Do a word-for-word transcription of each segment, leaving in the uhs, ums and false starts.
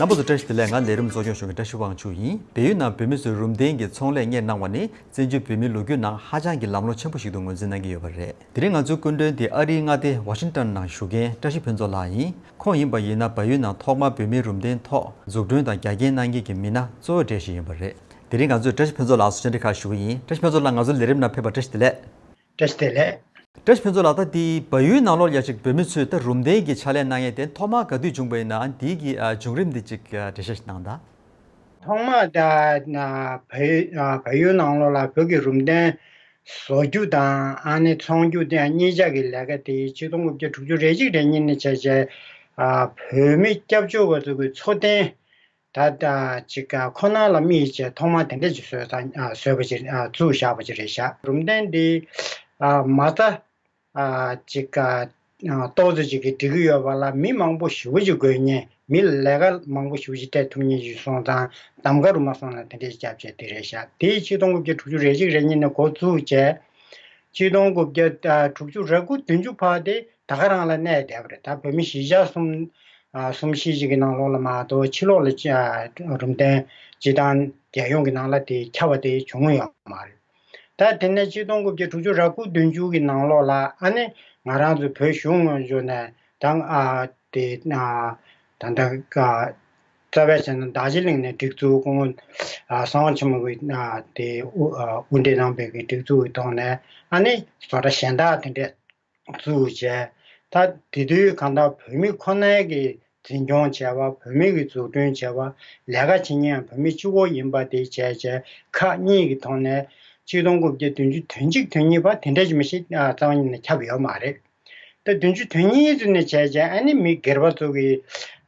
རྣམ་པ་ཚོ་བཀྲ་ཤིས་བདེ་ལེགས། ང་ལས་རིམ་གཙོ་སྐྱོང་ཞུ་མཁན་བཀྲ་ཤིས་དབང་ཕྱུག་ཡིན། བལ་ཡུལ་ནང་བོད་མི་ཚོས་རུམ་གདན་གྱི་ཚོང་ལས་གཉེར་གནང་བ་ནི་བཙན་བྱོལ་བོད་མིའི་ལོ་རྒྱུས་ནང་ཧ་ཅང་གི་ལམ་ལྷོང་ཆེན་པོ་ཞིག་ཏུ་ངོས་འཛིན་གནང་གི་ཡོད་པ་རེད། དེ་རིང་ང་ཚོའི་སྐུ་མགྲོན་དེ་ཨ་རིའི་མངའ་སྡེ་ཝ་ཤིང་ཊོན་ནང་བཞུགས་མཁན་བཀྲ་ཤིས་ཕུན་ཚོགས་ལགས་ཡིན། ཁོང་ཡིན་པ་ཡིན་ན་བལ་ཡུལ་ནང་ཐོག་མར་བོད་མིའི་རུམ་གདན་ཐོག་འཛུགས་སྐྲུན་དང་རྒྱ་སྐྱེད་གནང་མཁན་གྱི་མི་སྣ་གཙོ་བོ་གྲས་ཤིག་ཡིན་པ་རེད། དེ་རིང་ང་ཚོས་བཀྲ་ཤིས་ཕུན་ཚོགས་ལགས་སུ་བཅར་འདྲི་ཁག་ཞུ་གི་ཡིན། བཀྲ་ཤིས་ཕུན་ཚོགས་ལགས། ང་ཚོའི་ལས་རིམ་ནང་ཕེབས་པར་བཀྲ་ཤིས་བདེ་ལེགས། བཀྲ་ཤིས་བདེ་ལེགས། བཀྲ་ཤིས་ཕུན་ཚོགས་ལགས། ད་འདི་བལ་ཡུལ་ནང་ལོགས་ལ་ཡ་ཅིག་བོད་མི་ཚོས་ད་རུམ་གདན་གྱི་ཕྱག་ལས་གནང་ཡས་དེ་ཐོག་མར་ག་དུས་བྱུང་བ་ཡིན་ནའང་འདི་གི་ཨ་བྱུང་རིམ་འདི་ཅིག་ཨ་འགྲེལ་བཤད་ཞིག་གནང་དང་། ཐོག་མར་ད་ན་བལ་ཡུལ་ཨ་བལ་ཡུལ་ནང་ལོགས་ལ་བོད་ཀྱི་རུམ་གདན་བཟོ་རྒྱུ་དང་ཨ་ནི་ཚོང་རྒྱུ་དེ་གཉིས་ཆ་གི་ལས་ཀ་དེ་ཆིག་སྟོང་དགུ་བརྒྱ་དྲུག་ཅུ་རེ་གཅིག་རེ་གཉིས་ནས་བྱས་བྱས་ཨ་བོད་མི་སྐྱབས་བཅོལ་བ་ཚོ་གི་འཚོ་རྟེན་ད་ལྟ་ཅིག་ཁོ་ན་ལ་དམིགས་བྱས་ཐོག་མ་དེ་འདྲ་ཅིག་བཟོས་ཙང་ཨ་བཟོས་པ་ཅིག་ཨ་བཙུགས་བཞག་པ་ཅིག་རེད་ཤག་རུམ་གདན་འདི་ཨ་མ་རྩ་ཨ་ཅིག་ཨ་ཏོག་ཙམ་ཅིག་གིས་འགྲིག་གི་ཡོད་པ་ལ་མི་མང་པོ་ཞེ་པོ་ཅིག་དགོས་མཁན། མི་ལས་ཀ་མང་པོ་ཞེ་པོ་ཅིག་སྤྲད་ཐུབ་མཁན་ཞིག་སོང་ཙང་གདམ་ག་རུ་མ་སོང་ན་དེ་འདྲ་ཞིག་བརྒྱབ་བྱས་དེ་རེད་ཤག་དེ་ཆིག་སྟོང་དགུ་བརྒྱ་དྲུག་ཅུ་རེ་གཅིག་རེ་གཉིས་ནས་འགོ་བཙུགས་བྱས། ཆིག་སྟོང་དགུ་བརྒྱ་དྲུག་ཅུ་རེ་དགུ་བདུན་ཅུ་བར་དེ་ད་ག་རང་ལ་གནས་བསྡད་པ་རེད། ད་བོད་མི་གཞིས་ཆགས་གསུམ་ཨ་གསུམ་བཞི་ཞིག་གི་ནང་ལོགས་ལ་མ་གཏོགས་ཕྱི་ལོགས་ལ་ཅི་ཨ་རུམ་གདན་སྤྱི་བཏང་རྒྱལ་ཡོངས་ཀྱི་ནང་ལ་དེ་ཁྱབ་པ་དེ་བྱུང་མྱོང་ཡོད་མ་རེད། ད་དེ་ནས་ཆིག་སྟོང་དགུ་བརྒྱ་དྲུག་ཅུ་རེ་དགུ་བདུན་ཅུ་གི་ནང་ལོགས་ལ་ཨ་ནི་ང་རང་ཚོ་བོད་གཞུང་ངོས་ཕྱོགས་ནས་ད་ཨ་དེ་ཨ་ད་ལྟ་ཨ་རྩ་བའི་བྱས་ན་རྡོ་རྗེ་གླིང་ནས་སྒྲིག་འཛུགས་སྐུ་ངོ་ཨ་གསང་བ་ཆེན་མོ་གི་ཨ་དེ་དབུ་ཨ་དབུ་འབྱེད་གནང་བའི་གི་སྒྲིག་འཛུགས་ཀྱི་ཐོག་ནས་ཨ་ནི་བཟོ་གྲྭ་གཞན་དག་དེ་འདྲས་བཙུགས་བྱས། ད་དེ་དུས་གང་ལྟར་བོད་མི་ཁོ་ནའི་གི་འཛིན་སྐྱོང་བྱས་པ། བོད་མི་གི་འཛུགས་སྐྲུན་བྱས་པ། ལས་ཀ་བྱེད་མཁན་ཡང་བོད་མི་གཅིག་པོ་ཡིན་པ་དེ་བྱས་བྱས་ཁག་གཉིས་ཀྱི་ཐོག་ནས་ཆིག་སྟོང་དགུ་བརྒྱ་བདུན་ཅུ་དོན་གཅིག་དོན་གཉིས་བར་དེ་འདྲ་ཞིག་མི་ཤེས་ཨ་རྩ་བ་ཉིད་ནས་ཁྱབ་ཡོད་མ་རེད། ད་བདུན་ཅུ་དོན་གཉིས་ཚོ་ནས་བྱས་བྱས་ཨ་ནི་མི་སྒེར་པ་ཚོ་གི་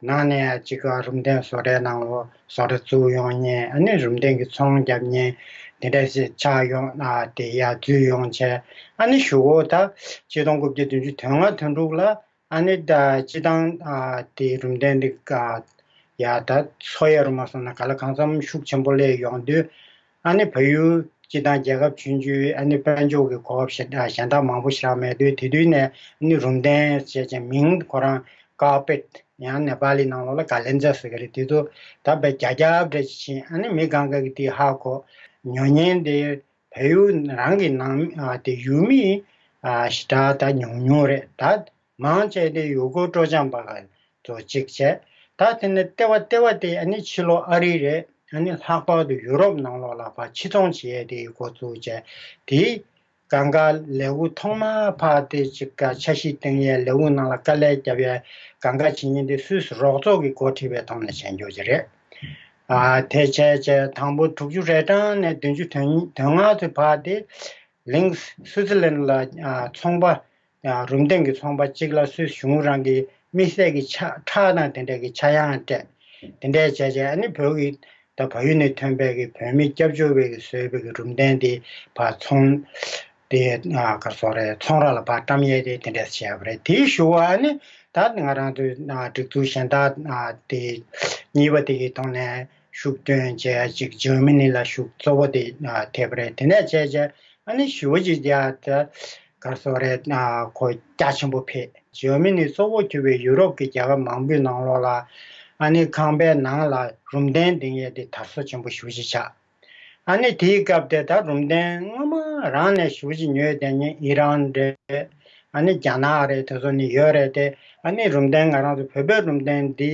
ནང་ནས་ཅིག་རུམ་གདན་བཟོ་གྲྭའི་ནང་ལོགས་བཟོ་གྲྭ་བཙུགས་ཡོང་མཁན། ཨ་ནི་རུམ་གདན་གྱི་ཚོང་རྒྱབ་མཁན་དེ་འདྲ་ཞིག་ཆགས་ཡོང་ཨ་དེ་ཡར་འཛུལ་ཡོང་བྱས། ཨ་ནི་གཞུག་གུ་ད་ཆིག་སྟོང་དགུ་བརྒྱ་བདུན་ཅུ་དོན་ལྔ་དོན་དྲུག་ལ་ཨ་ནི་ད་སྤྱི་བཏང་ཨ་དེ་རུམ་གདན་འདི་ཨ་ཡ་ད་འཚོ་ཡ་རུ་མ་སོང་ན་ག་ལ་གང་འཚམ་ཤུགས་ཆེན་པོ་སླེབས་ཡོང་དུས། ཨ་ནི་བལ་ཡུལ་སྤྱི་དང་རྒྱལ་ཁབ་ཆུང་ཆུང་ཨ་ནི་དཔལ་འབྱོར་གྱི་གོ་སྐབས་གཞན་གཞན་དག་མང་པོ་ཞིག་རག་མེད་དུས། དེ་དུས་ནས་ཨ་ནི་རུམ་གདན་ཞེས་བྱས་མིང་ཁོ་རང་ཀར་པེཊ་ཡང་ནེ་པ་ལི་ནང་ལོགས་ལ་ག་ལན་ཛ་ཟེར་གི་རེད། དེ་ཚོ་ད་བས་རྒྱ་རྒྱབ་འདྲ་ཞིག་ཕྱིན། ཨ་ནི་མི་གང་ག་གི་དེ་ཧ་གོ། ཉོ་མཁན་དེ་བལ་ཡུལ་རང་གི་ནང་ཨ་དེ་ཡུལ་མི་ཨ་ཞེ་དྲག་ད་ཉུང་ཉུང་རེད། ད་མང་ཆེ་དེ་ཡུལ་སྐོར་སྤྲོ་འཆམ་པ་ག་ཚོ་གཅིག་བྱས། ད་དེ་ནས་ལྟེ་བ་ལྟེ་བ་དེ་ཨ་ནི་ཕྱི་ལོགས་ཨ་རི་རེད། ཨ་ནི་ལྷག་པར་དུ་ཡུ་རོབ་ནང་ལོགས་ལ་ཕར་ཕྱིར་ཚོང་བྱེད་ཡས་དེ་འགོ་བཙུགས་བྱས། དེ་གང་ག་ལས་འགུལ་ཐོག་མ་ཕར་དེ་ཅིག་ག་འཆར་གཞི་བཏིང་ཡས་ལས་འགུལ་ནང་ལ་དཀའ་ལས་རྒྱབ་ཡས་གང་ག་བྱེད་མཁན་དེ་སུད་སི་རོགས་ཚོགས་ཀྱིས་འགོ་ཁྲིད་པའི་ཐོག་ནས་བྱས་འགྱོ་གི་རེད། ཨ་དེ་བྱས་བྱས་དང་པོ་དྲུག་ཅུ་རེ་གྲངས་ནས་བདུན་ཅུ་དོན་དོན་ལྔ་ཚོའི་བར་དེ་ལིང་སུད་སི་ལན་ལ་ཨ་ཚོང་པ་ཨ་རུམ་གདན་གྱི་ཚོང་པ་གཅིག་ལ་སུད་སི་གཞུང་རང་གིས་དམིགས་བསལ་གྱི་ཆ་ཁྲག་དང་དེ་འདྲ་གི་ཆག་ཡང་སྤྲད། དེ་འདྲ་བྱས་བྱས་ཨ་ནི་བོད་ཀྱི་ད་བལ་ཡུལ་ནས་ཐོན་པའི་གི་བོད་མི་སྐྱབས་བཅོལ་བའི་གི་བཟོས་པའི་གི་རུམ་གདན་དེ་ཕར་ཚོང་དེ་ཨ་ག་སོ་རེད། ཚོང་ར་ལ་ཕར་བཀྲམ་ཡས་དེ་དེ་འདྲ་བྱས་པ་རེད། དེའི་གཞུག་གུ་ཨ་ནི་ད་ང་རང་ཚོའི་ཨ་སྒྲིག་འཛུགས་གཞན་དག་ཨ་དེ་གཉིས་པ་དེ་གི་ཐོག་ནས་ཤུགས་བཏོན་བྱས་ཅིག་འཇར་མ་ནི་ལ་ཤུགས་གཙོ་བོ་དེ་ཨ་ཐེབས་པ་རེད། དེ་ནས་བྱས་བྱས་ཨ་ནི་ཞེ་པོ་ཅིག་ཡ་ད་ག་སོ་རེད། ཨ་ཁོ་རྒྱ་ཆེན་པོ་ཕེབས། འཇར་མ་ནི་གཙོ་བོ་གྱུར་པའི་ཡུ་རོབ་ཀྱི་རྒྱལ་ཁབ་མང་པོའི་ནང་ལོགས་ལ་ཨ་ནི་ཁང་པའི་ནང་ལ་རུམ་གདན་འདིང་ཡས་དེ་དར་སྲོལ་ཆེན་པོ་ཞེ་པོ་ཅིག་ཆགས། ཨ་ནི་དེའི་སྐབས་དེ་ད་རུམ་གདན་སྔོན་མ་རང་ནས་ཞེ་པོ་ཅིག་ཉོས་བསྡད་མཁན་ཨི་རན་རེད། ཨ་ནི་རྒྱ་ནག་རེད། དེ་ཚོ་ནི་ཡོད་རེད་དེ། ཨ་ནི་རུམ་གདན་ང་རང་ཚོ་བོད་པའི་རུམ་གདན་འདི་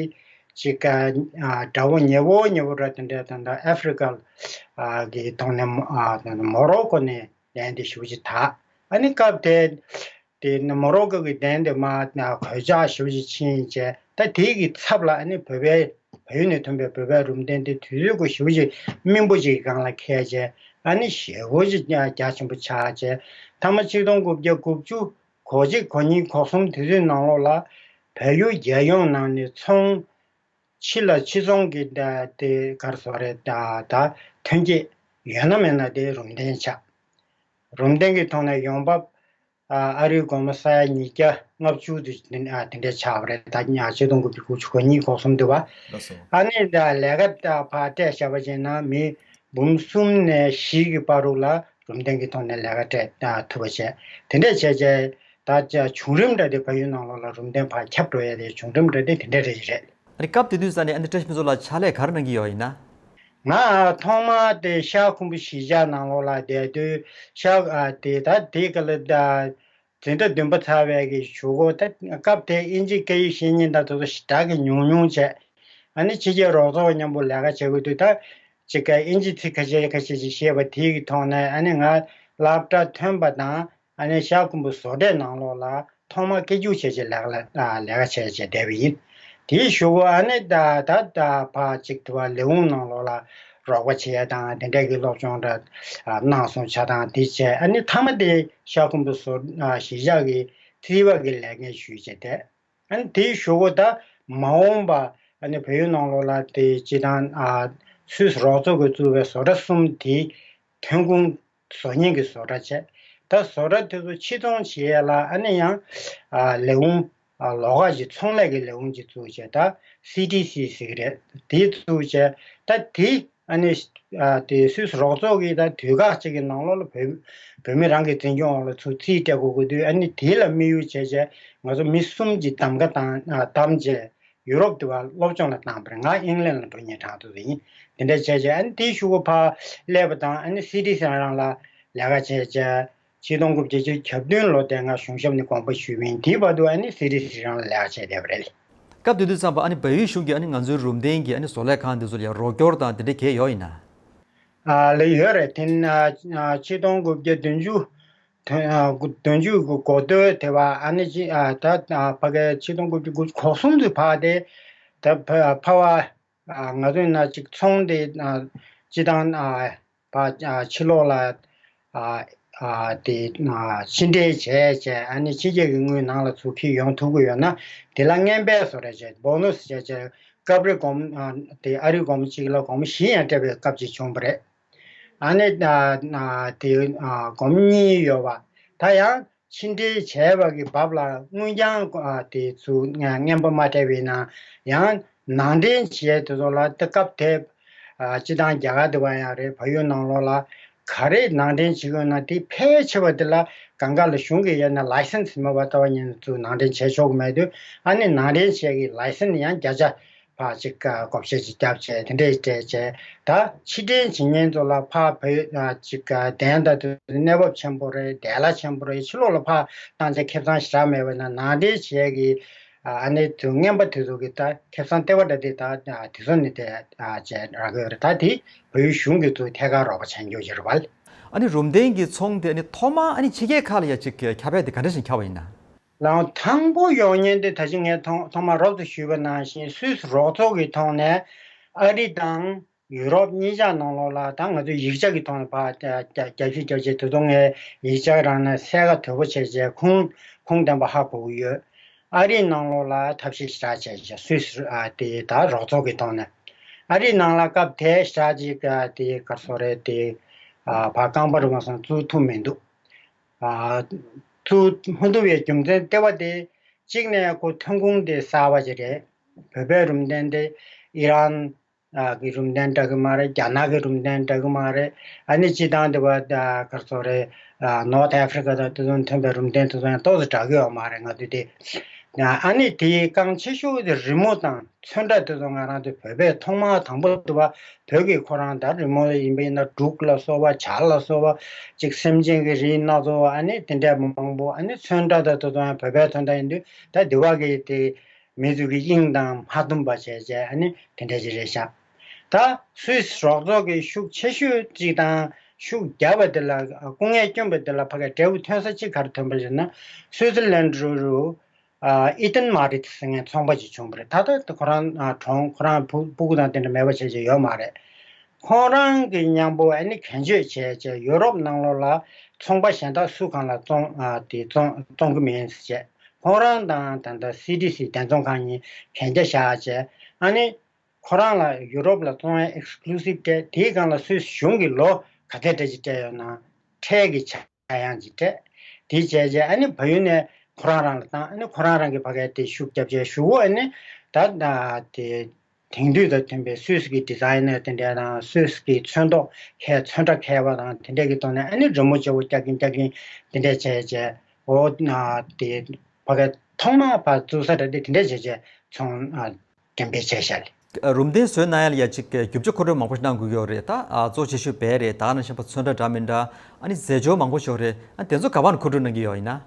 ཅིག་ཨ་འདྲ་བོ་ཉེ་བོ་ཉེ་བོ་འདྲ་དེ་འདྲ་དང་ད་ཨ་ཧྥི་རི་ཀ་ཨ་གི་ཐོག་ནས་ཨ་མོ་རོ་ཀོ་ནས་གདན་དེ་ཞེ་པོ་ཅིག་དར། ཨ་ནི་སྐབས་དེ། དེ་ནི་མོ་རོ་ཀོ་གི་གདན་དེ་མར་གོད་ཆག་ཞེ་པོ་ཅིག་ཕྱིན་བྱས། ད་དེ་གི་ཚབ་ལ་ཨ་ནི་བོད་པའི་བལ་ཡུལ་ནས་ཐོན་པའི་བོད་པའི་རུམ་གདན་དེ་དུས་ཚོད་ཀྱི་ཞེ་པོ་ཅིག་སྨིན་པོ་ཅིག་གི་སྒང་ལ་འཁེལ་བྱས། ཨ་ནི་ཞེ་པོ་ཅིག་རྒྱ་ཆེན་པོ་ཆགས་བྱས། མཐའ་མ་ཆིག་སྟོང་དགུ་བརྒྱ་དགུ་བཅུ་གོ་གཅིག་གོ་གཉིས་གོ་གསུམ་དེ་ཚོའི་ནང་ལོགས་ལ་བལ་ཡུལ་རྒྱལ་ཡོངས་ནང་ནས་ཚོང་ཕྱི་ལ་ཕྱི་ཚོང་གི་ད་དེ་ག་རེ་ཟེར་དགོས་རེད། ད་ད་ཐོན་སྐྱེད་ཡོད་ན་མེད་ན་དེ་རུམ་གདན་ཆགས། རུམ་གདན་གྱི་ཐོག་ནས་ཡོང་འབབ་ཨ་ཨ་རིའི་སྒོར་མོ་ས་ཡ་ཉིས་བརྒྱ་ལྔ་བཅུ་དེ་ཨ་དེ་འདྲས་ཆགས་པ་རེད། ད་ཉ་ཆིག་སྟོང་དགུ་བརྒྱ་དགུ་བཅུ་གོ་གཉིས་གོ་གསུམ་དུ་བ། ལགས་སོ། ཨ་ནི་ད་ལས་ཀ་ད་ཕར་སྤྲད་བཞག་པ་བྱས་ན་མི་འབུམ་གསུམ་ནས་བཞི་གི་བར་དུ་ལ་རུམ་གདན་གྱི་ཐོག་ནས་ལས་ཀ་སྤྲད་ཐུབ་པ་བྱས། དེ་འདྲས་བྱས་བྱས་ད་བྱུང་རིམ་འདྲ་དེ་བལ་ཡུལ་ནང་ལོགས་ལ་རུམ་གདན་ཕར་ཁྱབ་འགྲོ་ཡ་དེ་བྱུང་རིམ་འདྲ་དེ་དེ་འདྲས་རེད་རེད། ཨ་ནི་སྐབས་དེ་དུས་ས་ནས་ཨ་ནི་བཀྲ་ཤིས་ཕུན་ཚོགས་ལགས་ཕྱག་ལས་ག་རེ་གནང་གི་ཡོད་ཡིན་ན། ང་ཐོག་མ་དེ་ཤར་ཁུམ་བུ་གཞིས་ཆགས་ནང་ལོགས་ལ་བསྡད་དུས་ཤར་ཨ་དེ་ད་དེ་ག་ལ་ད་འཛིན་གྲྭ་བདུན་པ་ཚར་བའི་གི་གཞུག་གུ་ད་སྐབས་དེ་དབྱིན་ཇི་སྐད་ཡིག་ཤེས་མཁན་དང་དེ་ཚོ་ཞེ་དྲག་གི་ཉུང་ཉུང་བྱས། ཨ་ནི་ཕྱི་རྒྱལ་རོགས་ཚོགས་མཉམ་པོ་ལས་ཀ་བྱེད་དགོས་དུས་ད་ཅིག་ག་དབྱིན་ཇི་ཚིག་ཁ་ཤས་ཁ་ཤས་ཅིག་ཤེས་པ་དེའི་གི་ཐོག་ནས་ཨ་ནི་ང་སློབ་གྲྭ་ཐོན་པ་དང་ཨ་ནི་ཤར་ཁུམ་བུ་བཟོ་གྲྭའི་ནང་ལོགས་ལ་ཐོག་མ་སྐད་སྒྱུར་བྱས་བྱས་ལས་ཀ་ལ་ཨ་ལས་ཀ་བྱས་བྱས་བསྡད་པ་ཡིན། དེའི་གཞུག་གུ་ཨ་ནི་ད་ད་ད་ཕར་ཅིག་དུ་བ་ལས་ཁུངས་ནང་ལོགས་ལ་རོགས་པ་བྱེད་ཡ་དང་དེ་འདྲས་ཀྱི་སློབ་སྦྱོང་འདྲ་ཨ་གནང་སོང་ཆ་དང་དེ་བྱས། ཨ་ནི་མཐའ་མ་དེ་ཤར་ཁུམ་བུ་བཟོ་ཨ་གཞིས་ཆགས་ཀྱི་རྩིས་པ་གི་ལས་འགན་ཞུས་བྱས་བསྡད། ཨ་ནི་དེའི་གཞུག་གུ་ད་མ་འོངས་པ་ཨ་ནི་བལ་ཡུལ་ནང་ལོགས་ལ་དེ་སྤྱི་བཏང་ཨ་སུད་སི་རོགས་ཚོགས་ཀྱིས་བཙུགས་པའི་བཟོ་གྲྭ་གསུམ་དེ་ཐོན་ཁུངས་བཟོ་མཁན་གྱི་བཟོ་གྲྭ་བྱས། ད་བཟོ་གྲྭ་དེ་ཚོ་ཕྱིར་ཚོང་བྱེད་ཡས་ལ་ཨ་ནི་ཡང་ཨ་ལས་ཁུངས་ཨ་ལོགས་ཀ་ཅིག་ཚོང་ལས་ཀྱི་ལས་ཁུངས་ཅིག་བཙུགས་བྱས་ད་སི་ཊི་སི་ཟེར་གྱི་རེད། དེ་བཙུགས་བྱས་ད་དེ་ཨ་ནི་ཨ་དེ་སུད་སི་རོགས་ཚོགས་ཀྱིས་ད་དུས་ཁག་ཅིག་གི་ནང་ལོགས་ལ་བོད་བོད་མི་རང་གི་འཛིན་སྐྱོང་འོག་ལ་ཚུར་རྩིས་སྤྲད་དགོས་དགོས་དུས་ཨ་ནི་དེ་ལ་དམིགས་ཡུལ་བྱས་བྱས་ང་ཚོ་མི་གསུམ་གྱིས་གདམ་ག་བཏང་ཨ་བདམས་བྱས་ཡུ་རོབ་དུ་བ་སློབ་སྦྱོང་ལ་བཏང་བ་རེད། ང་ཨིང་ལན་ལ་འགྲོ་མཁན་གྲངས་ཐོ་དེ་ཡིན། དེ་འདྲ་བྱས་བྱས་ཨ་ནི་དེའི་གཞུག་གུ་ཕར་སླེབས་པ་དང་ཨ་ནི་སི་ཊི་སི་རང་རང་ལ་ལས་ཀ་བྱས་བྱས། ཆིག་སྟོང་དགུ་བརྒྱ་བརྒྱད་ཅུ་གྱ་བདུན་ལོ་དེ་ང་གཞུང་ཞབས་ནས་དགོངས་པ་ཞུས་པ་ཡིན། དེའི་བར་དུ་ཨ་ནི་སི་ཊི་སི་རང་ལ་ལས་ཀ་བྱས་བསྡད་པ་རེད། སྐབས་དེ་དུས་ཙམ་པ་ཨ་ནི་བལ་ཡུལ་གཞུང་གིས་ཨ་ནི་ང་ཚོའི་རུམ་གདན་གྱི་ཨ་ནི་བཟོ་ལས་ཁང་དེ་ཚོ་ལ་ཡང་རོགས་སྐྱོར་དང་དེ་འདྲ་གང་ཡང་ཡོད་ཡིན་ན། ཨ་ལ་ཡོད་རེད། དེ་ནི་ཨ་ཆིག་སྟོང་དགུ་བརྒྱ་བདུན་ཅུ་དོན་ཨ་དགུ་བདུན་ཅུ་གི་འགོ་སྟོད་དེ་བ་ཨ་ནི་ཅི་ཨ་ད་ཨ་ཕ་གའི་ཆིག་སྟོང་དགུ་བརྒྱ་དགུ་བཅུ་གོ་གསུམ་དུ་ཕར་དེ་ད་ཕ་ཕ་བ་ཨ་ང་ཚོའི་ནང་ཅིག་ཚོང་དེ་ཨ་སྤྱི་བཏང་ཨ་ཕ་ཨ་ཕྱི་ལོགས་ལ་ཨ་ཨ་དེ་ཨ་ཕྱི་འབྲེལ་བྱས་བྱས་ཨ་ནི་ཕྱི་རྒྱལ་གྱི་དངུལ་ནང་ལ་ཚུར་འཁྱེར་ཡོང་ཐུབ་ཀྱི་ཡོད་ན་དེ་ལ་རྔན་པས་བཟོ་འདྲ་བྱས་བོ་ནུ་སི་བྱས་བྱས་སྐབས་རེ་སྒོར་མོ་ཨ་དེ་ཨ་རི་སྒོར་མོ་གཅིག་ལ་སྒོར་མོ་བཞི་ཡང་སྤྲད་པའི་སྐབས་ཅིག་བྱུང་བ་རེད། ཨ་ནི་ཨ་ཨ་དེ་ཨ་སྒོར་མོ་གཉིས་ཡོད་པ་ད་ཡང་ཕྱི་འབྲེལ་བྱས་པ་གི་བབ་ལ་དངུལ་རྐྱང་ཨ་དེ་ཚུར་རྔན་པ་མ་སྤྲད་པ་ཡིན་ན་ཡང་ནང་འདྲེན་བྱས་དེ་ཚོ་ལ་ད་སྐབས་དེ་ཨ་སྤྱི་བཏང་རྒྱ་གར་དེ་བ་ཡང་རེད། བལ་ཡུལ་ནང་ལོགས་ལ་ག་རེ་ནང་འདྲེན་བྱེད་དགོས་ན་དེ་ཕལ་ཆེ་བ་དེ་ལ་གང་ག་ལ་གཞུང་གི་ཡ་ན་ལའི་སེན་སི་མེད་པ་ལྟ་བ་ཉིད་ཚུར་ནང་འདྲེན་བྱས་ཆོག་གི་མེད་དུས་ཨ་ནི་ནང་འདྲེན་བྱས་ཀྱི་ལའི་སེན་སི་ཡང་བརྒྱ་ཆ་ཕར་ཅིག་བགོ་བཤའ་ཅིག་བརྒྱབ་བྱས་དེ་འདྲས་བྱས་བྱས་ད་ཕྱིར་འདྲེན་བྱེད་མཁན་ཚོ་ལ་ཕར་བོད་ཅིག་གདན་ད་དུ་གནས་བབ་ཆེན་པོ་རེད། དེ་ག་ལ་ཆེན་པོ་རེད། ཕྱི་ལོགས་ལ་ཕར་བཏང་བྱས་ཁེ་བཟང་ཞེ་དྲག་མེད་པ་ན་ནང་འདྲེན་བྱས་ཀྱི་ཨ་ནི་དུ་རྔན་པ་དེ་ཚོ་གི་ད་ཁེ་བཟང་ལྟེ་བ་འདྲ་དེ་ད་དེ་ཚོ་ནི་དེ་བྱས་རག་གི་ཡོད་རེད། ད་དེ་བོད་ཡུལ་གཞུང་གི་ཚུར་ཐད་ཀར་རོགས་པ་བྱས་འགྱོ་རྒྱུ་རེད་བ། ཨ་ནི་རུམ་གདན་གྱི་ཚོང་དེ་ཨ་ནི་ཐོག་མ་ཨ་ནི་ཕྱི་རྒྱལ་ཁག་ལ་ཡ་ཅིག་ཁྱབ་ཡ་དེ་ག་འདྲ་ཞིག་ཁྱབ་པ་ཡིན་ན། ལའང་དང་པོ་ཡོང་མཁན་དེ་ད་ཅི་ངས་ཐོག་ཐོག་མར་རོབ་ཏུ་ཞུས་པ་ནང་བཞིན་སུད་སི་རོགས་ཚོགས་ཀྱི་ཐོག་ནས་ཨ་རི་དང་ཡུ་རོབ་གཉིས་ཆ་ནང་ལོགས་ལ་ད་ང་ཚོས་ཡིག་ཆ་གི་ཐོག་ནས་ཕར་རྒྱ་རྒྱ་ཞིབ་རྒྱབ་བྱས་དེ་ཚོ་ངས་ཡིག་ཆ་རང་ནས་གསལ་ཁ་དོད་པོ་བྱས་བྱས་ཁུངས་ཁུངས་ལྡན་པ་ཧ་གོ་གི་ཡོད། ཨ་རིའི་ནང་ལོགས་ལ་ཐབས་ཤེས་ཞེ་དྲག་བྱས་བྱས་སུད་སི་ཨ་དེ་ད་རོགས་ཚོགས་ཀྱི་ཐོག་ནས་ཨ་རིའི་ནང་ལ་སྐབས་དེ་ཞེ་དྲག་ཅིག་ཨ་དེ་ག་རེ་ཟེར་རེད། དེ་ཨ་ཕར་རྐང་པ་རུ་མ་སོང་བཙུགས་ཐུབ་མི་འདུག་ཨ་ཚུར་མ་ཐུབ་པའི་རྒྱུ་མཚན་ལྟེ་བ་དེ་གཅིག་ནས་ཁོ་ཐོན་ཁུངས་དེ་གསར་པ་ཅིག་རེད། བོད་པའི་རུམ་གདན་དེ་ཨི་རན་ཨ་གི་རུམ་གདན་འདྲ་གི་མ་རེད། རྒྱ་ནག་གི་རུམ་གདན་འདྲ་གི་མ་རེད། ཨ་ནི་སྤྱི་བཏང་དེ་བ་ཨ་ག་རེ་ཟེར་རེད། ཨ་ནོར་ཐི་ཨ་ཧྥི་རི་ཀ་དང་དེ་ཚོ་ཐོན་པའི་རུམ་གདན་དེ་ཚོ་ཡང་ཏོག་ཙམ་འདྲ་གི་ཡོད་མ་རེད། ང་ཚོ་དེ་ཨ་ནི་དེའི་རྐང་ཆེ་ཤོས་དེ་རི་མོ་དང་ཚོན་ཁྲ་དེ་ཚོ་ང་རང་ཚོ་བོད་པས་ཐོག་མར་དང་པོ་དེ་བ་བོད་ཀྱི་ཁོ་རང་ད་རི་མོ་ཡིན་པ་ཡིན་ན་འབྲུག་ལ་སོགས་པ་བྱ་ལ་སོགས་པ་ཅིག་སེམས་ཅན་གྱི་རིགས་སྣ་ཚོགས་ཨ་ནི་དེ་འདྲ་མང་པོ་ཨ་ནི་ཚོན་ཁྲ་དང་དེ་ཚོ་ཡང་བོད་པས་ཐོན་ད་ཡིན་དུས་ད་དེ་བ་གི་དེ་མི་ཚོ་གི་དབྱིངས་དང་མ་འདུམ་པ་བྱས་བྱས་ཨ་ནི་དེ་འདྲ་ཅིག་རེད་ཤག་ད་སུད་སི་རོགས་ཚོགས་ཀྱི་ཤུགས་ཆེ་ཤོས་ཅིག་དང་ཤུགས་རྒྱབ་པ་དེ་ལ་སྐུ་ངལ་བསྐྱོན་པ་དེ་ལ་ཕ་གའི་འབྲས་བུ་ཐོན་ས་ཅིག་ག་རེ་ཐོན་པ་ཞེ་ན་སུའི་ཙི་ལན་རུ་རུ། ཨ་ཨི་ཏན་མ་རི་ཏི་ཟེར་མཁན་ཚོང་པ་ཅིག་བྱུང་བ་རེད། ད་ལྟ་ཁོ་རང་ཨ་གྲོངས། ཁོ་རང་ཕྲུ་ཕྲུ་གུ་དང་དེ་འདྲ་མེད་པ་བྱས་བྱས་ཡོད་མ་རེད། ཁོང་རང་གི་མཉམ་པོ་ཨ་ནི་གན་བཅོལ་བྱས་བྱས་ཡུ་རོབ་ནང་ལོགས་ལ་ཚོང་པ་གཞན་དག་སུ་གང་ལ་བཙོང་ཨ་དེ་བཙོང་བཙོང་གི་མིན་ཟེར་བྱས་ཁོང་རང་དང་ད་ལྟ་སི་ཏི་སི་དེ་ཚོང་ཁང་གཉིས་གན་རྒྱ་བཞག་བྱས་ཨ་ནི་ཁོ་རང་ལ་ཡུ་རོབ་ལ་བཙོང་ཡ་ཨེག་སི་ཀུ་ལུ་སིབ་སྤྲད། དེའི་སྒང་ལ་སུད་སི་གཞུང་གིས་ལོ་ག་ཚད་སྤྲད་ཅིག་སྤྲད་ཡོད་ན་ཁྲལ་གྱི་ཆ། ཡང་ཅིག་སྤྲད། དེ་བྱས་རྗེས་ཨ་ནི་ཕ་ཡུལ་ནས་ཁོ་རང་རང་ལ་བཏང་། ཨ་ནི་ཁོ་རང་རང་གི་ཕ་གིར་དེ་ཤུགས་རྒྱབ་བྱས་གཞུག་གུ་ཨ་ནི་ད་ད་དེ་དེང་དུས་དང་མཐུན་པའི་སུད་སི་གི་ཌི་ཛའི་ནར་དེ་འདྲ་དང་སུད་སི་གི་ཚོན་མདོག་མཁས། ཚོན་ཁྲ་མཁས་པ་དང་དེ་འདྲ་གི་ཐོག་ནས་ཨ་ནི་རི་མོ་ལྕི་བོ་རྒྱག་གིན་རྒྱག་གིན་དེ་འདྲ་བྱས་རྗེས་འོ་ན་དེ་ཕ་གིར་ཐོག་མ་ཕར་བཙུགས་ས་འདྲ་དེ་དེ་འདྲ་བྱས་རྗེས་ཚོང་ཨ་ འགྲེམས་སྤེལ་བྱས་ཤག་ལགས། རུམ་གདན་བཟོས་གནང་ཡ་ལ་ཡ་གཅིག་རྒྱུ་ཆ་མཁོ་སྤྲོད་མང་པོ་ཞིག་གནང་དགོས་ཀྱི་ཡོད་རེད། ད་གཙོ་ཆེ་ཤོས་བལ་རེད། ད་ག་ནང་བཞིན་པ་ཚོན་ཁྲ་འདྲ་མི་འདྲ། ཨ་ནི་རྫས་སྦྱོར་མང་པོ་ཞིག་ཡོད་རེད། ཨ་དེ་ཚོ་ག་པར་མཁོ་སྤྲོད་གནང་གི་ཡོད་ཡིན་ན།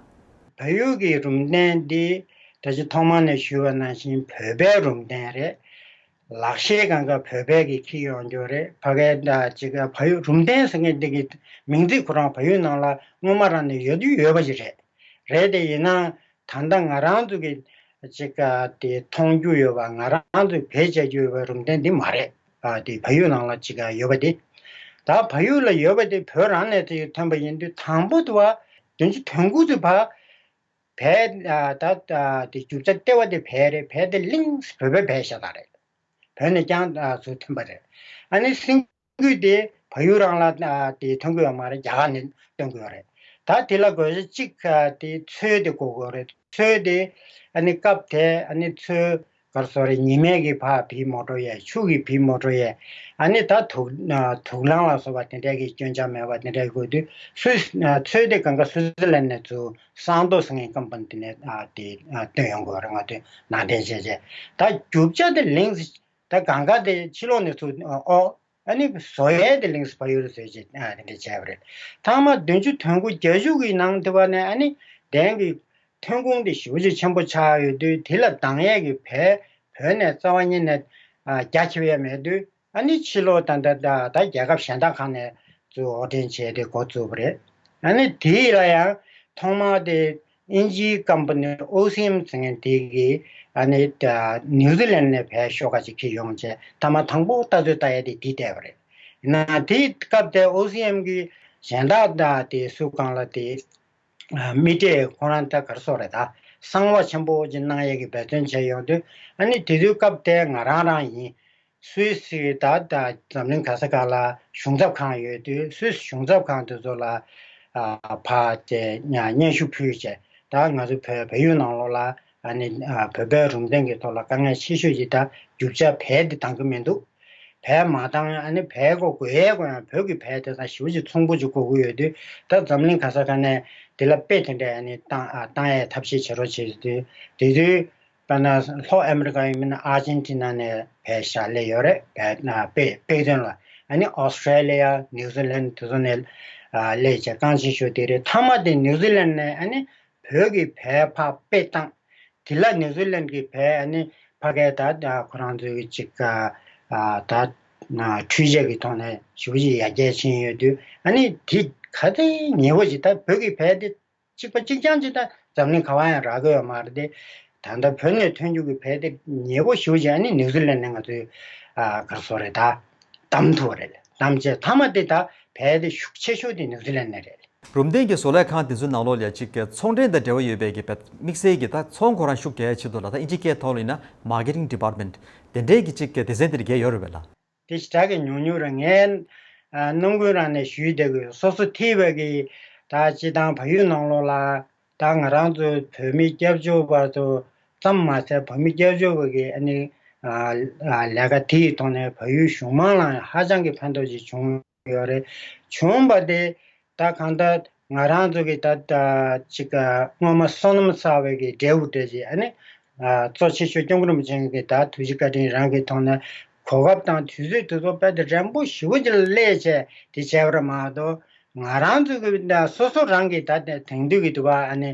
བལ་ཡུལ་གྱི་རུམ་གདན་འདི་ད་ཅི་ཐོག་མ་ནས་ཞུས་པ་ནང་བཞིན་བོད་པའི་རུམ་གདན་རེད། ལག་ཤེས་སྒང་ག་བོད་པའི་གི་འཁྱེར་ཡོང་རྒྱུ་རེད། ཕ་གའི་ད་ཅིག་བལ་ཡུལ་རུམ་གདན་ཟེར་མཁན་འདི་གི་མིང་ཚིག་ཁོ་རང་བལ་ཡུལ་ནང་ལ་སྔོན་མ་རང་ནས་ཡོད་དུས་ཡོད་པ་ཞིག་རེད། རེད་དེ་ཡིན་ན་ད་ལྟ་ང་རང་ཚོ་གི་ཅིག་དེ་མཐོང་རྒྱུ་ཡོད་པ། ང་རང་ཚོས་བེད་སྤྱད་རྒྱུ་ཡོད་པའི་རུམ་གདན་འདི་མ་རེད། ཨ་དེ་བལ་ཡུལ་ནང་ལ་ཅིག་ཡོད་པ་དེ། ད་བལ་ཡུལ་ལ་ཡོད་པ་དེ་བོད་རང་ནས་དེ་ཐོན་པ་ཡིན་དུས་དང་པོ་དུ་བ་བདུན་ཅུ་དོན་དགུ་ཚོ་བ། བལ་ཨ་ད་ཨ་དེ་རྒྱུ་ཆ་ལྟེ་བ་དེ་བལ་རེད། བལ་དེ་གླིང་བོད་པས་བལ་ཤ་སྟག་རེད། བོད་ནས་རྐྱང་ཨ་ཚུར་ཐོན་པ་རེད། ཨ་ནི་སེམས་རྒྱུད་དེ་བལ་ཡུལ་རང་ལ་ཨ་དེ་ཐོན་གྱི་ཡོད་མ་རེད། རྒྱ་གར་ནས་ཐོན་གྱི་ཡོད་རེད། ད་དེ་ལ་དགོས་ཆ་གཅིག་ཨ་དེ་ཚོས་དེ་དགོས་ཀྱི་ཡོད་རེད། ཚོས་དེ་ཨ་ནི་སྐབས་དེ་ཨ་ནི་ཚོས་ག་རེ་ཟེར་རེད། ཉི་མའི་གི་ཕར་བིས་མོ་ཊ་ཡས། ཆུ་གི་བིས་མོ་ཊ་ཡས། ཨ་ནི་ད་དུག་ཨ་དུག་རླངས་ལ་སོགས་པ་དེ་འདྲའི་གི་སྐྱོན་ཆ་མེད་པ་དེ་འདྲའི་དགོས་དུས་སུད་ཨ་ཚོས་དེ་གང་ག་སུད་སི་ལན་ནས་ཚུར་སང་ཏོ་ཟེར་མཁན་ཀམ་པ་ནི་དེ་ནས་ཨ་དེ་ཨ་བཏོན་ཡོང་དགོས་རེད། ང་ཚོས་ནང་འདྲེན་བྱས་བྱས། ད་རྒྱུ་ཆ་དེ་ལིངས་ད་གང་ག་དེ་ཕྱི་ལོགས་ནས་ཚུར་ཨོ། ཨ་ནི་བཟོ་ཡས་དེ་ལིངས་བལ་ཡུལ་བཟོས་བྱས་ཨ་དེ་འདྲ་བྱས་པ་རེད། ཐ་མ་བདུན་ཅུ་དོན་དགུ་བརྒྱད་ཅུ་གི་ནང་དེ་བ་ནས་ཨ་ནི་གདན་གྱི་ཐོན་ཁུངས་དེ་ཞེ་པོ་ཅིག་ཆེན་པོ་ཆགས་ཡོད་དུས་དེ་ལ་འདང་ཡས་ཀྱི་བལ་བོད་ནས་རྩ་བ་ཉིད་ནས་ཨ་རྒྱ་ཆེ་བ་མེད་དུས། ཨ་ནི་ཕྱི་ལོགས་ད་ད་ད་ད་རྒྱལ་ཁབ་གཞན་དག་ཁག་ནས་ཚུར་དབོར་འདྲེན་བྱས་ཏེ་འགོ་བཙུགས་པ་རེད། ཨ་ནི་དེ་ལ་ཡང་ཐོག་མར་དེ་དབྱིན་ཇིའི་ཀམ་པ་ནི་ཨོ་སི་ཨེམ་ཟེར་མཁན་དེ་གིས་ཨ་ནི་ད་ནིའུ་ཛི་ལན་ནས་བལ་ཤོག་ཁ་ཅིག་འཁྱེར་ཡོང་བྱས། ཐ་མ་དང་པོ་ལྟ་ཚོད་ལྟ་ཡས་དེ་དེ་བལྟས་པ་རེད། ཡིན་ན་དེའི་སྐབས་དེ་ཨོ་སི་ཨེམ་གི་གཞན་དག་ད་དེ་སུ་གང་ལ་དེ་ཨ་མི་སྤྲད། ཁོ་རང་ད་ག་རེ་ཟེར་རེད། ད་གསང་བ་ཆེན་པོ་ཅིག་གནང་ཡས་ཀྱི་འབད་བརྩོན་བྱས་ཡོང་དུས། ཨ་ནི་དེ་དུས་སྐབས་དེ་ང་རང་རང་ཡིན། སུད་སི་ད་ད་འཛམ་གླིང་ག་ས་ག་ལ་གཞུང་ཚབ་ཁང་ཡོད་དུས་སུད་སི་གཞུང་ཚབ་ཁང་དེ་ཚོ་ལ་ཨ་ཕར་དེ་སྙན་ཞུ་ཕུལ་བྱས། ད་ང་ཚོ་བོད་བལ་ཡུལ་ནང་ལོགས་ལ་ཨ་ནི་ཨ་བོད་པའི་རུམ་གདན་གྱི་ཐོག་ལ་དཀའ་ངལ་ཆེ་ཤོས་ཅིག་ད་རྒྱུ་ཆ་བལ་དེ་འདང་གི་མི་འདུག་བལ་མ་བཏང་། ཨ་ནི་བལ་གོ་དགོས་ཡས་གོ་ཡང་བོད་ཀྱི་བལ་དེ་དང་ཞེ་པོ་ཅིག་ཚོང་པོ་ཅིག་དགོས་ཀྱི་ཡོད་དུས། ད་འཛམ་གླིང་ག་ས་ག་ནས་དེ་ལ་དཔེ་དེ་འདྲ་ཨ་ནི་བཏང་ཨ་བཏང་ཡས་ཐབས་ཤེས་བྱེད་རོགས་བྱེད་དུས། དེ་དུས་དཔེར་ན་ལྷོ་ཨ་མི་རི་ཀ་ཡིན་མིན་ན་ཨར་ཇེན་ཊི་ན་ནས་བལ་ཤ་སླེབས་ཡོད་རེད། བལ་ཨ་དཔེ་དཔེ་དོན་ལ། ཨ་ནི་ཨོ་སི་ཊྲེ་ལི་ཡ། ནིའུ་ཛི་ལན་དེ་ཚོ་ནས་ཨ་སླེབས་བྱས་རྐང་ཆེན་ཤོས་དེ་རེད། མཐའ་མ་དེ་ནིའུ་ཛི་ལན་ནས་ཨ་ནི་བོད་ཀྱི་བལ་ཕར་དཔེ་བཏང་། དེ་ལ་ནིའུ་ཛི་ལན་གྱི་བལ་ཨ་ནི་ཕ་གའི་ད་ད་ཁོ་རང་ཚོའི་ཅིག་ཨ་ད་འཕྲུལ་ཆས་ཀྱི་ཐོག་ནས་ཞེ་པོ་ཅིག་ཡར་རྒྱས་ཕྱིན་ཡོད་དུས། ཨ་ནི་དེ་ག་དེ་ཉེ་བོ་ཞིག་ད་བོད་ཀྱི་བལ་དེ་གཅིག་པ་གཅིག་རྐྱང་ཅིག་ད་འཛམ་གླིང་ག་བ་ཡང་རག་གི་ཡོད་མ་རེད་དེ། ད་ལྟ་བོད་ནས་ཐོན་རྒྱུ་གི་བལ་དེ་ཉེ་བོ་ཞེ་པོ་ཅིག་ཨ་ནི་ནིའུ་ཛི་ལན་ནས་ང་ཚོས་ཨ་ག་རེ་ཟེར་རེད། ད་བདམས་ཐུབ་པ་རེད། བདམས་བྱས་མཐའ་མ་དེ་ད་བལ་དེ་ཤུགས་ཆེ་ཤོས་དེ་ནིའུ་ཛི་ལན་ནས་རེད། རུམ་གདན་གྱི་བཟོ་ལས་ཁང་དེ་ཚོའི་ནང་ལོགས་ལ་ཅིག་ཚོང་འབྲེལ་དང་འབྲེལ་བ་ཡོད་པའི་གི་དམིགས་བསལ་གྱི་ད་ཚོང་ཁོ་རང་ཤུགས་རྒྱག་ཡ་ཆེད་དུ་ལ་ད་དབྱིན་ཇིའི་སྐད་ཐོག་ལ་ཡིན་ན་མར་ཀེ་ཊིང་ཌི་པཱར་ཊི་མེན་ཊི་དེ་འདྲའི་གི་ཅིག་སྡེ་ཚན་དེ་འདྲ་གས་ཡོད་རེད་པས་ལགས། དེ་ཞེ་དྲག་གི་ཉུང་ཉུང་རེད། ངས་ཨ་ནམ་རྒྱུན་རང་ནས་ཞུས་བསྡད་ཀྱི་ཡོད། སོ་སོ་ཐེ་བའི་གི་ད་སྤྱིར་བཏང་བལ་ཡུལ་ནང་ལོགས་ལ་ད་ང་རང་ཚོ་བོད་མི་སྐྱབས་བཅོལ་བ་ཚོ་ཙམ་མ་ཟད་བོད་མི་སྐྱབས་བཅོལ་བ་གི་ཨ་ནི་ཨ་ཨ་ལས་ཀ་དེ་ཡི་ཐོག་ནས་བལ་ཡུལ་གཞུང་མང་ལ་ཧ་ཅང་གི་ཕན་ཐོགས་ཅིག་བྱུང་ཡོད་རེད། བྱུང་བ་དེ་ད་གང་ལྟར་ང་རང་ཚོ་གི་ད་ད་ཅིག་སྔོན་མ་བསོད་ནམས་བསགས་པའི་གི་འབྲས་བུ་འདྲ་ཅིག་ཨ་ནི་གཙོ་ཆེ་ཤོས་སྐྱབས་མགོན་རིན་པོ་ཆེ་གི་ད་ཐུགས་རྗེ་བཀའ་དྲིན་རང་གི་ཐོག་ནས་གོ་སྐབས་དང་དུས་ཚོད་དེ་ཚོ་དཔེ་དེ་རན་པོ་ཞེ་པོ་ཅིག་སླེབས་བྱས་དེ་བྱས་པ་རེད་མ་གཏོགས། ང་རང་ཚོ་གི་ད་སོ་སོ་རང་གི་ད་དེང་དུས་ཀྱི་དུ་བ་ཨ་ནི་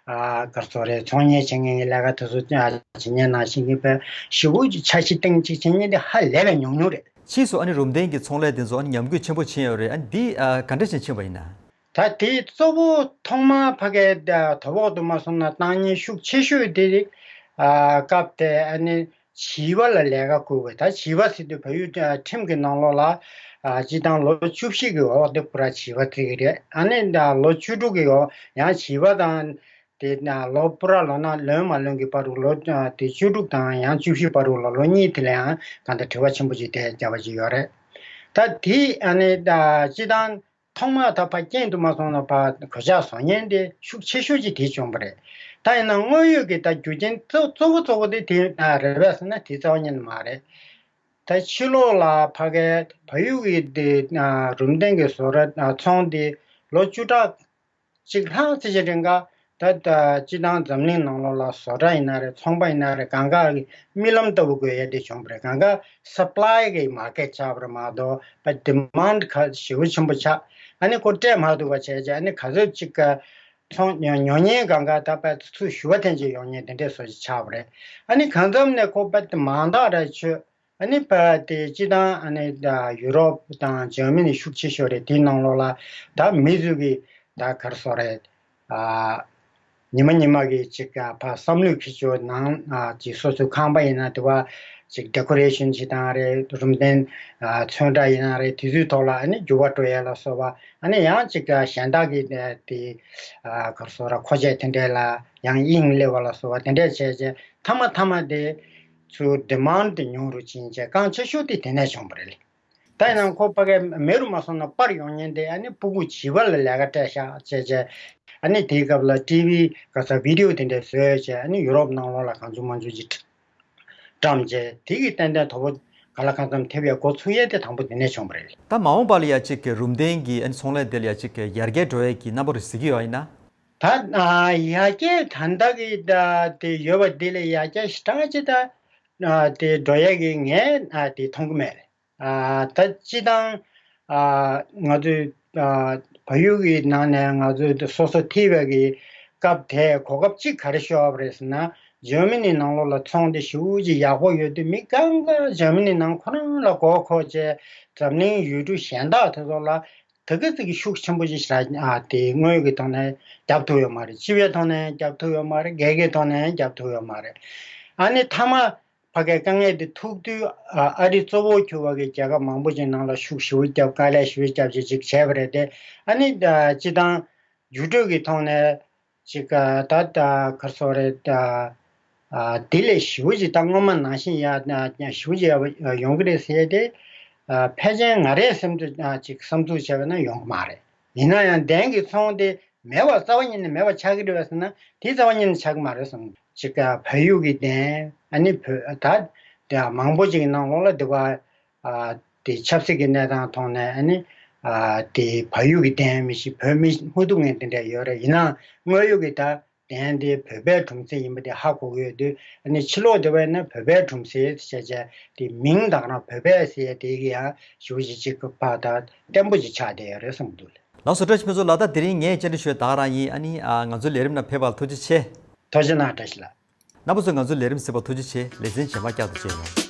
ཨ་ག་རེ་ཟེར་རེད། ཚོང་གཉེར་བྱེད་མཁན་གྱི་ལས་ཀ་དེ་ཚོ་བྱེད་མཁན་ནང་བཞིན་གྱི་དཔེ་ཞེ་པོ་ཅིག་འཆར་གཞི་སྟེང་ཅིག་བྱེད་མཁན་དེ་ཧ་ལས་པའི་ཉུང་ཉུང་རེད། ཕྱིས་སུ་ཨ་ནི་རུམ་གདན་གྱི་ཚོང་ལས་དེ་ཚོ་ཨ་ནི་ཉམས་རྒུད་ཆེན་པོ་ཕྱིན་ཡོད་རེད། ཨ་ནི་འདི་ཨ་ག་འདྲ་ཞིག་ཕྱིན་པ་ཡིན་ན། ད་དེ་གཙོ་བོ་ཐོག་མར་ཕ་གའི་དོ་ཕོག་ཏུ་མ་སོང་ན་བཏང་སྙིང་ཤུགས་ཆེ་ཤོས་དེ་ཨ་སྐབས་དེ་ཨ་ནི་བྱིས་པ་ལ་ལས་ཀ་བསྐུར་བས། ད་བྱིས་པ་ཟེར་དུས་བལ་ཡུལ་ཨ་ཁྲིམས་ཀྱི་ནང་ལོགས་ལ་ཨ་སྤྱིར་བཏང་ལོ་བཅུ་བཞི་གི་འོག་དེ་པུ་ར་བྱིས་པ་ཟེར་གི་རེད། ཨ་ནི་ད་ལོ་བཅུ་དྲུག་གི་འོག་ཡང་བྱིས་པ་དང་དེ་ན་ལོ་པུ་ར་ལོ་ན་ལོན་མ་ལོན་གྱི་བར་དུ་ལོ་ཨ་དེ་བཅུ་དྲུག་དང་ཡང་བཅུ་བཞི་བར་དུ་ལ་ལོ་གཉིས་དེ་ལ་ཡང་གང་ལྟར་དྲི་བ་ཆེན་པོ་ཅིག་དེ་བརྒྱབ་པ་ཅིག་ཡོད་རེད། ད་དེ་ཨ་ནི་ད་སྤྱིར་བཏང་ཐོག་མར་ད་ཕར་རྐྱེན་དུ་མ་སོང་ན་ཕར་གོད་ཆག་བཟོ་མཁན་དེ་ཤུགས་ཆེ་ཤོས་ཅིག་དེ་བྱུང་བ་རེད། ད་ཡིན་ན་དངོས་ཡོད་ཀྱི་ད་རྒྱུ་རྐྱེན་གཙོ་གཙོ་བོ་གཙོ་བོ་དེ་དེ་རེད་པས་ཟེར་ན་དེ་རྩ་བ་ཉིད་ནས་མ་རེད། ད་ཕྱི་ལོགས་ལ་ཕ་གའི་བལ་ཡུལ་གྱི་དེ་རུམ་གདན་གྱི་བཟོ་གྲྭ་ཚོང་དེ་ལོ་བཅུ་ཕྲག་གཅིག་ལྷག་ཙམ་ཞིག་རིང་ག་ ད་ད་སྤྱི་བཏང་འཛམ་གླིང་ནང་ལོགས་ལ་བཟོ་གྲྭ་ཡིན་ན་རེད། ཚོང་པ་ཡིན་ན་རེད། གང་ག་གི་རྨི་ལམ་ལྟ་བུ་དགོས་ཡ་དེ་བྱུང་བ་རེད། གང་ག་supply་གི་market་ཆགས་པ་རེད་མ་གཏོགས་པ་demand་ག་ཞེ་པོ་ཆེན་པོ་ཆགས། ཨ་ནི་ཁོ་སྤྲད་མ་ཐུབ་པ་བྱས་རྗེས་ཨ་ནི་ག་ཚོད་ཅིག་ག་ཚོང་ཉོ་ཉོ་མཁན་གང་ག་ད་པ་ཚུར་ཞུ་བ་ཐེན་ཅིག་ཡོང་མཁན་དེ་འདྲས་བཟོ་ཅིག་ཆགས་པ་རེད། ཨ་ནི་གང་འཚམ་ནས་ཁོ་པ་དེ་མང་དག་ར་ཆོད། ཨ་ནི་ཕ་དེ་སྤྱི་བཏང་ཨ་ནི་ད་ཡུ་རོབ་དང་འཇར་མ་ནི་ཤུགས་ཆེ་ཤོས་རེད། དེའི་ནང་ལོགས་ལ་ད་མི་ཚོས་གི་ད་ག་རེ་ཟེར་རེད། ཨ་ཉི་མ་ཉི་མ་གི་ཅིག་ཨ་ཕ་བསམ་བློའི་འཁྱེར་ཕྱོགས་ནང་ཨ་ཅིག་སོ་སོའི་ཁང་པ་ཡིན་ན་དེ་བ་ཅིག་decoration་བྱེད་སྟངས་རེད། རུམ་གདན་ཨ་ཚོན་ཁྲ་ཡིན་ན་རེད། དེ་ཚོའི་ཐོག་ལ་ཨ་ནི་འགྱུར་བ་འགྲོ་ཡས་ལ་སོགས་པ། ཨ་ནི་ཡང་ཅིག་ཨ་གཞན་དག་གི་དེ་ཨ་ག་རེ་ཟེར་རེད། མཁོ་ཆས་དེ་འདྲས་ལ་ཡང་དབྱིངས་སླེབས་པ་ལ་སོགས་པ་དེ་འདྲས་བྱས་རྗེས་མཐའ་མ་མཐའ་མ་དེ་ཚུར་demand་དེ་ཉུང་རུ་ཕྱིན་བྱས་རྐང་ཆེ་ཤོས་དེ་དེ་ནས་བྱུང་བ་རེད། ད་ཡིན་ནའང་ཁོ་ཕ་གའི་མེ་རུ་མ་སོང་ན་པར་ཡོང་མཁན་དེ་ཨ་ནི་ཕྲུ་གུ་བྱིས་པ་ལ་ལས་ཀ་སྤྲད་ཤག་བྱས་བྱས། ཨ་ནི་དེའི་སྐབས་ལ་ཊི་ཝི་ག་ས་video་དེ་འདྲས་བཟོས་བྱས་ཨ་ནི་ཡུ་རོབ་ནང་ལོགས་ལ་གང་བྱུང་མང་བྱུང་ཅིག་བཀྲམ་བྱས། དེ་གི་ཏན་ཏན་དོ་པོ་ག་ལ་གང་འཚམ་ཐེབས་ཡ་འགོ་ཚུགས་ཡས་དེ་དང་པོ་དེ་ནས་བྱུང་བ་རེད། ད་མ་འོངས་པ་ལ་ཡ་གཅིག་གི་རུམ་གདན་གྱི་ཨ་ནི་ཚོང་ལས་དེ་ལ་ཡ་གཅིག་གི་ཡར་རྒྱས་འགྲོ་ཡས་ཀྱི་རྣམ་པ་རེ་གཟིགས་ཀྱི་ཡོད་ཡིན་ན། ད་ཨ་ཡར་རྒྱས་ད་ལྟ་གི་ད་དེ་ཡོད་པ་དེ་ལས་ཡར་རྒྱས་ཞེ་དྲག་ཅིག་ད་ཨ་དེ་འགྲོ་ཡས་ཀྱི་ངས་ཨ་དེ་མཐོང་གི་མེད་རེད། ཨ་ད་སྤྱི་བཏང་ཨ་ང་ཚོས་ཨ་བལ་ཡུལ་གྱི་ནང་ནས་ང་ཚོས་སོ་སོ་ཐེ་བའི་གི་སྐབས་དེ་གོ་སྐབས་གཅིག་ག་རེ་ཤོར་བ་རེད་ཟེར་ན། འཇར་མ་ནི་ནང་ལོགས་ལ་ཚོང་དེ་ཞེ་པོ་ཅིག་ཡག་པོ་ཡོད་དུས་མི་གང་ག་འཇར་མ་ནི་ནང་ཁོ་རང་ལ་མགོ་འཁོར་བྱས། འཛམ་གླིང་ཡུལ་གྲུ་གཞན་དག་དེ་ཚོ་ལ་དེ་ག་ཙམ་གྱི་ཤུགས་ཆེན་པོ་ཅིག་ཞེ་དྲག་ཨ་དེ་དངོས་ཡོད་ཀྱི་ཐོག་ནས་རྒྱབ་ཐུབ་ཡོད་མ་རེད། སྤྱི་པའི་ཐོག་ནས་རྒྱབ་ཐུབ་ཡོད་མ་རེད། སྒེར་གྱི་ཐོག་ནས་རྒྱབ་ཐུབ་ཡོད་མ་རེད། ཨ་ནི་མཐའ་མ་ཕ་གའི་དཀའ་ངལ་དེ་ཐུག་དུས་ཨ་ཨ་རི་གཙོ་བོ་གྱུར་བ་གི་རྒྱལ་ཁབ་མང་པོ་ཅིག་ནང་ལ་ཤུགས་ཞེ་པོ་བརྒྱབ། དཀའ་ལས་ཞེ་པོ་བརྒྱབ་བྱས་ཅིག་བྱས་པ་རེད་དེ། ཨ་ནི་ཨ་སྤྱི་བཏང་འགྱུར་འགྲོས་ཀྱི་ཐོག་ནས་ཅིག་ཨ་ད་ད་ག་རེ་ཟེར་རེད། ཨ་ཨ་དེ་ལས་ཞེ་པོ་ཅིག་ད་སྔོན་མ་ནང་བཞིན་ཡ་ཞེ་པོ་ཅིག་ཡ་ཡོང་གི་རེད་ཟེར་ཏེ། ཨ་ཕལ་ཆེར་ང་རའི་སེམས་ཚོད་ཅིག་བསམ་ཚུལ་བྱས་པ་ན་ཡོང་གི་མ་རེད། ཡིན་ན་ཡང་གདན་གྱི་ཚོང་དེ་མེད་པ་རྩ་བ་ཉིད་ནས་མེད་པ་ཆགས་ཀྱི་རེད་པས་ཟེར་ན་དེ་རྩ་བ་ཉིད་ནས་ཆགས་ཀྱི་མ་རེད་བསམ། ཅིག་བལ་ཡུལ་གྱི་གདན་ཨ་ནི་བོད་ད་དེ་མང་པོ་ཅིག་གི་ནང་ལོགས་ལ་དེ་བ་ཨ་དེ་ཆབ་སྲིད་ཀྱི་གནས་སྟངས་ཐོག་ནས་ཨ་ནི་ཨ་དེ་བལ་ཡུལ་གྱི་གདན་མི་ཤེས། བོད་མི་སྨུག་རྡུགས་ངན་དེ་འདྲ་ཡོད་རེད། ཡིན་ནའང་དངོས་ཡོད་ཀྱི་ད་གདན་དེ་བོད་པའི་གྲུམ་ཚེ་ཡིན་པ་དེ་ཧ་གོ་གི་ཡོད་དུས། ཨ་ནི་ཕྱི་ལོགས་དེ་བས་ན་བོད་པའི་གྲུམ་ཚེ་ཟེར་བྱས་དེ་མིང་དང་རང་བོད་པའི་ཟེར་དེ་གི་ཡང་ཞུ་ཞིག་ཅིག་གི་ཕ་ད་བརྟན་པོ་ཅིག་ཆགས་བསྡད་ཡོད་རེད་བསམ་གི་འདུག་ལགས། ལགས་སོ། བཀྲ་ཤིས་ཕུན་ཚོགས་ལགས། ད་དེ་རིང་ངས་བཅར་འདྲི་ཞུས་ད་ག་རང་ཡིན། ཨ་ནི་ཨ་ང་ཚོའི་ལས་རིམ་ནང་ཕེབས་པར་ཐུགས་རྗེ་ཆེ། ཐུགས་རྗེ་གནང་། བཀྲ་ཤིས་ལགས། རྣམ་པ་ཚོས་ང་ཚོའི་ལས་རིམ་གཟིགས་པར་ཐུགས་རྗེ་ཆེ། ལེ་ཚན་རྗེས་མར་བསྐྱར་དུ་མཇལ་ཡོང་།